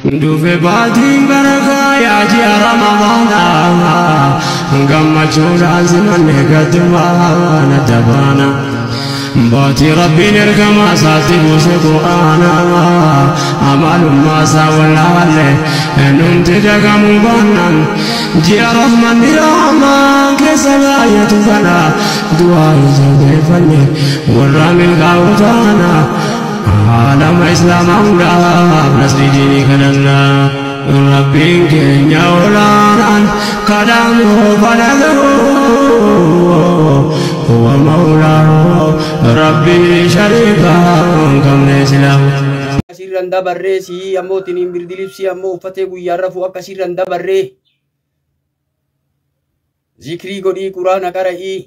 Dhufe baatiin barakaa yaa ji'a Ramadaanaa, gammachuudhaan simanne gaddumaan adda baana. Baatii Rabbiin ergamaa isaatti buuse Qur'aanaa, amalummaa isaa wallaalle numti dagamuu baannaan, ji'a rahmanni rahmaan keessa baay'atu kana du'aa isa beefanne warra milkaa'u taana. Aalama Islaamaa hundaaf nasrii diinii kadhannaa. Rabbiin keenya olaanaan kadhamu fadhagahu huwa mawlaahu rabbii shariikaa hin qabne islaamu. Akkasirran dabarree sii ammoo tiniin birdilibsii ammoo uffatee guyyaan rafuu akkasirran dabarree zikrii godhii quraana qara'ii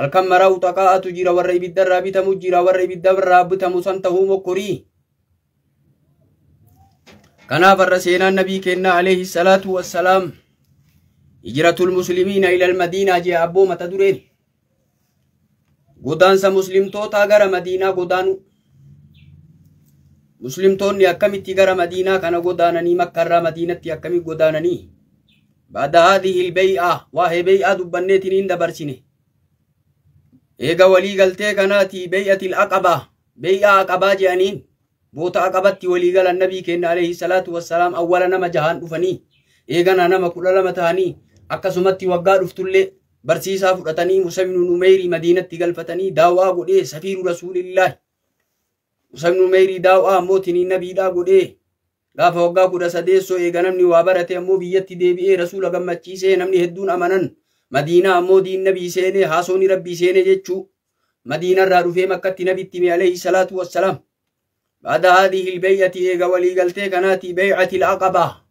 halkan maraa uxaqaa'atu jira, warra ibiddarraa bitamu jira, warra ibiddarraa bitamu san tahuu mokkorii. Kanaaf har'a seenaan nabii kennaa alayhi salaatu wassalaam hijratul muslimiina ilal madiinaa jee abboo mata dureen godaansa muslimtootaa gara madiinaa godaanu. Muslimtoonni akkamitti gara madiinaa kana godaananii, makkarraa madiinatti akkamitti godaananii? Baada haadhihi ilbey'a waa'ee bey'aa dubbanneetiin dabarsine. Eega walii galtee kanaati bey'atil aqabaa, bey'aa aqabaa je'aniin boota aqabatti walii galan. Nabii kenna alayhi salaatu wassalaam awwala nama jahaan dhufanii, eegana nama 12 ta'anii, akkasumatti waggaa dhuftullee barsiisaa fudhatanii Musa ibnu Numeyrii madiinatti galfatanii daawaa godhee, safiiru rasuulillaahi Musa ibnu Numeyrii daawaa ammoo tiniin nabiidhaa godhee, gaafa waggaa 18 eega namni waa barate ammoo biyyatti deebi'ee rasuula gammachiisee namni hedduun amanan. Madiinaa ammoo diin nabii seenee, haasooni rabbii seenee jechuu madiinarraa dhufee makkatti nabitti hime alayhi salaatu wassalaam. Baada haadhihi ilbey'ati eega walii galtee kanaati bey'ati alaqabaa,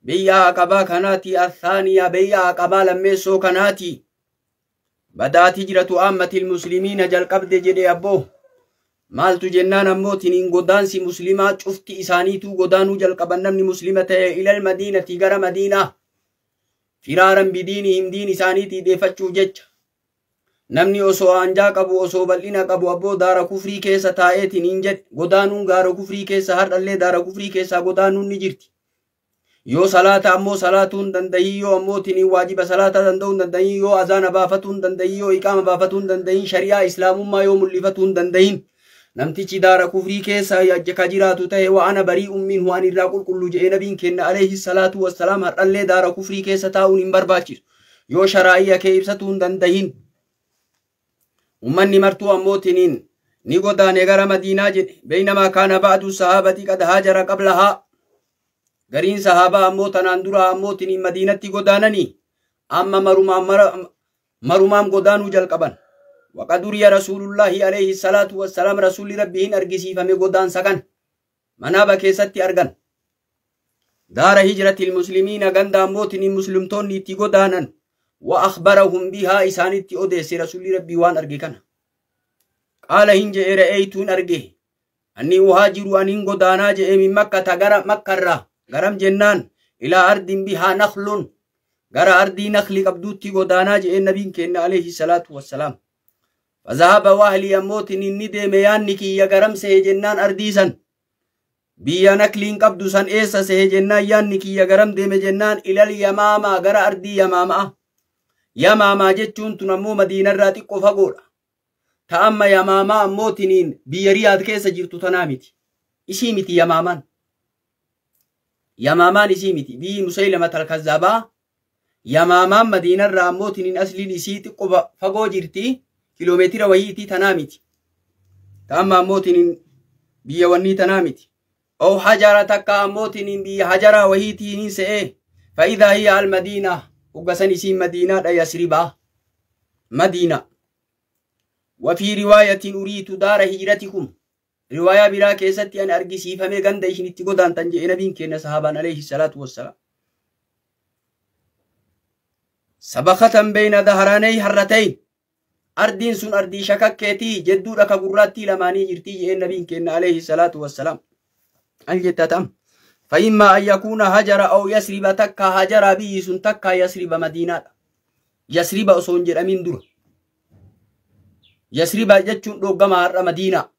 bey'aa aqabaa kanaati, athaaniya bey'aa aqabaa lammeessoo kanaati, badaat hijratu aammati ilmuslimiina jalqabde jedhe abboo. Maaltu jennaan ammoo tiniin godaansi muslimaa cufti isaaniituu godaanuu jalqaban, namni muslima ta'e ilal madiinati gara madiinaa, firaaran bidiinihim diin isaaniitii deeffachuuf jecha. Namni osoo anjaa qabu, osoo bal'ina qabu abboo daara kufrii keessa taa'eetiin hin jedhe godaanuun gaara kufrii keessa har'allee daara kufrii keessaa godaanuun ni jirti. Yoo salaata ammoo salaatuu hin dandahin, yoo ammoo tiniin waajiba salaataa danda'uu hin dandahin, yoo azaana baafatuu hin dandahin, yoo iqaama baafatuu hin dandahin, shari'aa islaamummaa yoo mul'ifatuu hin dandahin, namtichi daara kufrii keessa ka jiraatu ta'e, wa ana bari'un minhu ani irraa qulqullu jedhee nabiin kenna alayhi salaatu wassalaam. Har'allee daara kufrii keessa taa'uun hin barbaachisu yoo sharaa'iyya kee ibsatuu hin dandahin. Ummanni martuu ammoo tiniin ni godaane gara madiinaa jedhe. Beeynamaa kaana ba'du sahaabati qad haajara qablahaa, gariin sahaabaa ammoo tanaan dura ammoo tiniin madiinatti godaananii amma marumaam godaanuu jalqaban. Waqad uriya rasuulullaahi alayhi salaatu wassalaam, rasuulli rabbii hin argisiifame godaansa kan manaaba keessatti argan. Daara hijratil muslimiina ganda ammoo tiniin muslimtoonni itti godaanan, wa akhbarahum bihaa isaanitti odeesse rasuulli rabbii waan arge kana. Qaala hin je'e, ra'eeytu hin arge, anni uhaajiru anin godaanaa je'e, min makkata gara makkarraa garam jennaan ilaa ardin bihaa nakhlun gara ardii nakli qabduutti godaanaa je'e nabiin kenna alayhi salaatu wassalaam. Fazahaba waahli ammootiin inni deeme yaanni kiyya garam sehe jennaan, ardii san biyya nakliin qabdu san eessa sehe jennaan, yaanni kiyya garam deeme jennaan, ilal yamaamaa gara ardii yamaamaa. Yamaamaa jechuun tun ammoo madiinarraa xiqqoo fagoodha. Ta amma yamaamaa ammootiniin biyya Riyaad keessa jirtu tanaa miti, isii miti yamaamaan. Yamaamaan isii miti, biyyi Musaylamat alkazzaabaa. Yamaamaan madiinarraa ammootiniin asliin isii xiqqoo fagoo jirti, kiloomeetira wayiitii tanaa miti. Ta amma ammootiniin biyya wannii tanaa miti. Ow hajara takka ammootiniin biyya hajaraa wayiitiin se'ee, fa'idaa hiya almadiinaa hoggasan isiin madiinaadha, yasribaa madiina. وفي رواية أريت دار هجرتكم، رواية برا كيستي أن أرجسي فمي غند إشن اتقودان تنجي نبين كينا صحابان عليه الصلاة والسلام. سبخة بين ظهراني هرتين، أردين سن أردي شككتي جدو لك قراتي لماني جرتي نبين كينا عليه الصلاة والسلام الجتتم. فإما أن يكون هجر أو يسرب، تكا هجر بي سن تكا يسرب مدينة. يسرب أصون أمين در يسرب jechuun dhoggama har'a madiinaa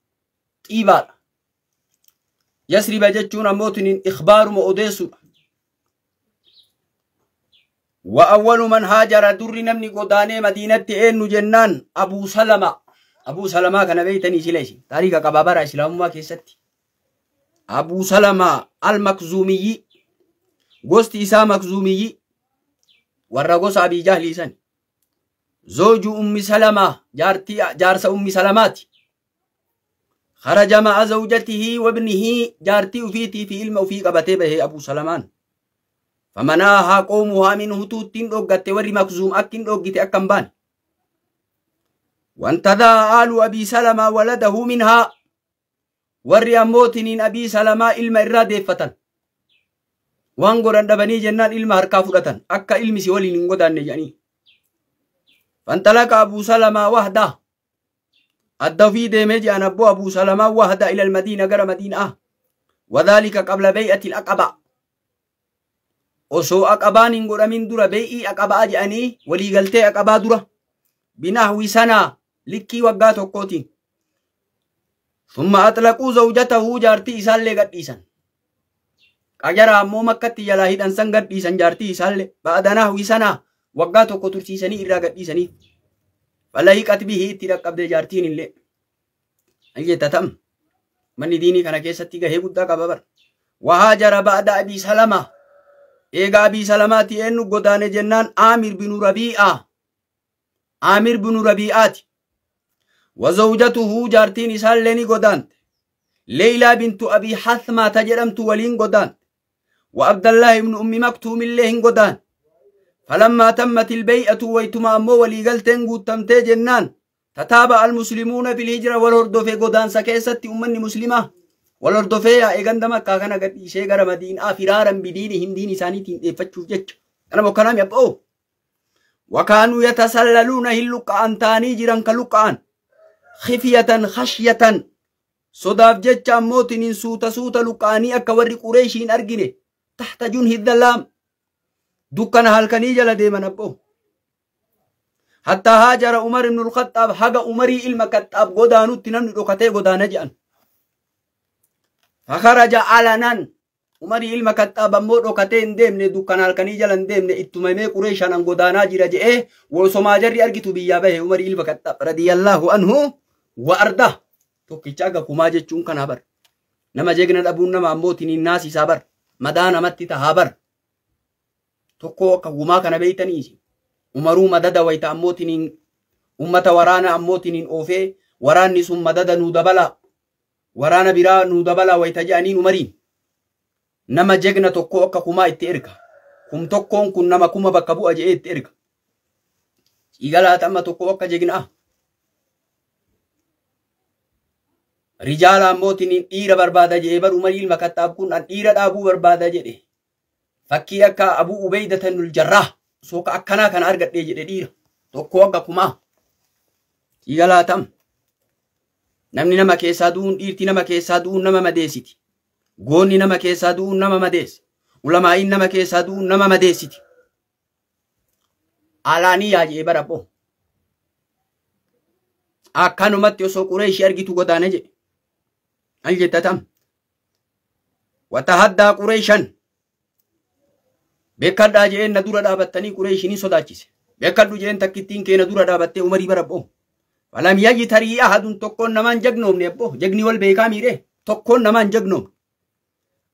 xiibaadha. Yasriba jechuun ammootiin ikhbaaruma odeessuudha. Wa awwalu man haajara durri namni godaanee Madiinatti eenyu jennaan Abuu Salama. Abuu Salamaa kana beeytanii sila isin taariika qabaa bara Islaamummaa keessatti. Abuu Salamaa al-Makzuumiyyi, gosti isaa Makzuumiyyi, warra gosa Abii Jahlii san. Zooju Ummi Salamaa, jaartii jaarsa Ummi Salamaati. Kharaja ma'a zawjatihi wa ibnihi, jaartii ufiitii fi ilma ufii qabatee bahe Abuu Salamaan. Famanaahaa qoomuhaa minhu, tuuttiin dhoggatte warri Makzuum akkin dhoggite akka hin baane. Wantadaa aalu Abii Salamaa waladahu minhaa, warri ammootiniin Abii Salamaa ilma irraa deeffatan. Waan godhan dhabanii jennaan ilma harkaa fudhatan akka ilmi si waliin hin godaanne jedhanii. Fantalaqa Abuu Salamaa wahdaa, adda ofii deemee jedhan abboo Abuu Salamaa wahda ila almadiina, gara Madiinaa. Wadhaalika qabla bay'ati al-Aqaba. Osoo Aqabaan hin godhamin dura, bay'ii Aqabaa jedhanii waliigaltee Aqabaa dura binahwi sanaa, likkii waggaa tokkootiin. Summa atlaquu zawjatahu, jaartii isaallee gadhiisan. Qajara ammoo Makkatti jalaa hidhan san gadhiisan jaartii isaallee. Ba'ada nahwi sanaa, waggaa tokko tursiisanii irraa gadhiisanii. Falahiqat bihi, itti dhaqqabdee jaartiin illee. Ayyeta tam. Manni diinii kana keessatti gahee guddaa qaba bara. Wahaajara ba'da Abii Salama. Eega Abii Salamaati eenyu godaane jennaan Aamir binu Rabii'aa. Aamir binu Rabii'aati. Wazawjatuhu, jaartiin isaallee ni godaante. Leeylaa bintu Abii Hathmaa ta jedhamtu waliin godaante. Wa Abdallah ibnu Ummi Maktuum illee hin godaan. Falammaa tammat ilbay'atu, waytuma ammoo waliigalteen guuttamtee jennaan tataaba almuslimuuna fil hijra, wal hordofee godaansa keessatti ummanni muslimaa wal hordofee yaa'ee ganda Makkaa kana gadhiisee gara Madiinaa firaaran bidiinihim, diin isaaniitiin dheeffachuuf jecha. Kana bokkanaami abboo. Wakaanuu yatasallaluuna, hin luqqa'an ta'anii jiran ka luqqa'an. Khifyatan khashyatan, sodaaf jecha ammootiin suuta suuta luqqa'anii akka warri Qureeshii hin argine, tahta junhi dhalaam, dukkana halkanii jala deeman abboo. Hattaa haajara Umar ibn al-Khattaab, haga Umarii ilma Khattaab godaanutti namni dhokatee godaana jedhan. Fakaraja alanan, Umarii ilma Khattaab ammoo dhokatee hin deemne, dukkana halkanii jala hin deemne, ittuma himee Qureeshaan an godaanaa jira je'ee osomaa jarri argitu biyyaa bahe Umarii ilma Khattaab radiyallahu anhu wa arda. Tokkicha aga kumaa jechuun kanaa bar. Nama jegna dhabuun nama ammootiin hin naasisaa bar. Madaa namatti tahaa bar. Tokko akka gumaa kana beeytanii Umaruu madada wayita ammootiin ummata waraana ammootiin oofee waraanni sun madada nuu dabala, waraana biraa nuu dabala wayita jedhaniin, Umariin nama jegna tokko akka kumaa itti erga. Kum tokkoon kun nama 1000 bakka bu'a jedhee itti erga. Ciigalaa amma tokko akka jegnaa. Rijaala ammootiin dhiira barbaada jedhee bar Umarii ilma Kattaab kun an dhiira dhaabuu barbaada jedhe. Fakkii akka Abuu Ubeyda tanul Jarraa sooka akkanaa kana argadhee jedhe, dhiira tokko akka kumaa. Ciigalaa tam. Namni nama keessaa du'uun, dhiirti nama keessaa du'uun nama madeessiti. Goonni nama keessaa du'uun nama madeessi. Ulamaa'iin nama keessaa du'uun nama madeessiti. Alaanii yaa jedhee bara abboo. Akkanumatti osoo Qureeshii argitu godaane jedhe. Al jetta tam. Watahaddaa Qureeshan. Beekadhaa jedheen, na dura dhaabattanii Qureeshii ni sodaachise. Beekadhu jedheen, takkittiin kee na dura dhaabattee Umarii bara abboo. Falam yajtarii ahadun, tokkoon namaan jagnoomne abboo. Jagni wal beekaa miidhee tokkoon namaan jagnoomne.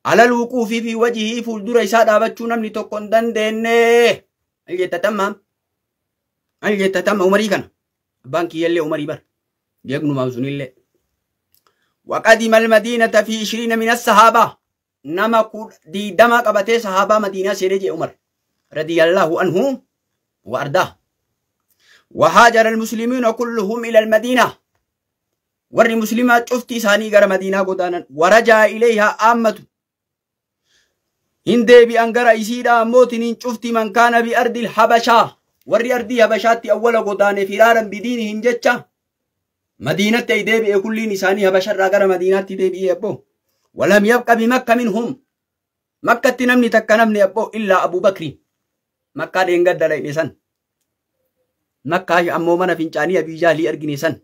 Alal wuquufii fi wajihii, fuuldura isaa dhaabachuu namni tokko hin dandeenye. Al jetta tammaam. Al jetta tamma Umarii kana. Abbaan kiyyallee Umarii bara. Jagnumaam sunillee. وقدم المدينة في 20 من الصحابة، nama 20 qabatee sahaabaa Madiinaa seenee jee Umar radiyallahu anhu wa ardaa. وهاجر المسلمون كلهم إلى المدينة، warri muslimaa cufti isaanii gara Madiinaa godaanan. ورجع إليها عامة، hin deebi'an gara isiidha ammootiin cufti من كان بأرض الحبشة، warri ardii Habashaatti awwala godaane فرارا بدينهم jecha Madiinatti ay deebi'e, kulliin isaanii Habasharraa gara Madiinaatti deebi'e abboo. ولم يبق بمكة منهم، Makkatti namni takka namni abboo إلا أبو بكر. Makkaa dheengadda dhayne san, Makkaa ammoo mana fincaanii Abii Jahlii argine san,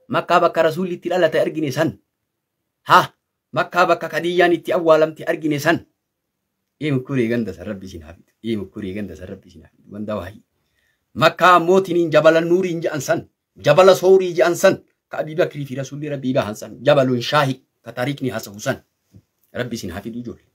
Makkaa bakka Rasuulli itti dhalate argine san, ha Makkaa bakka Kadiyyaan itti awwaalamte argine san. Ee mukkuree ganda san Rabbi isin haa fidu. Ee mukkuree ganda san Rabbi isin haa fidu. Ganda waayii. Makkaa ammootiin jabala nuuriin je'an san. Jabala soorii je'an san. Ka Abii Bakrii fi Rasuulli Rabbii bahan san. Jabalun shaahi. Ka taariikni haasa'u san. Rabbi isin haa fidu ijoollee.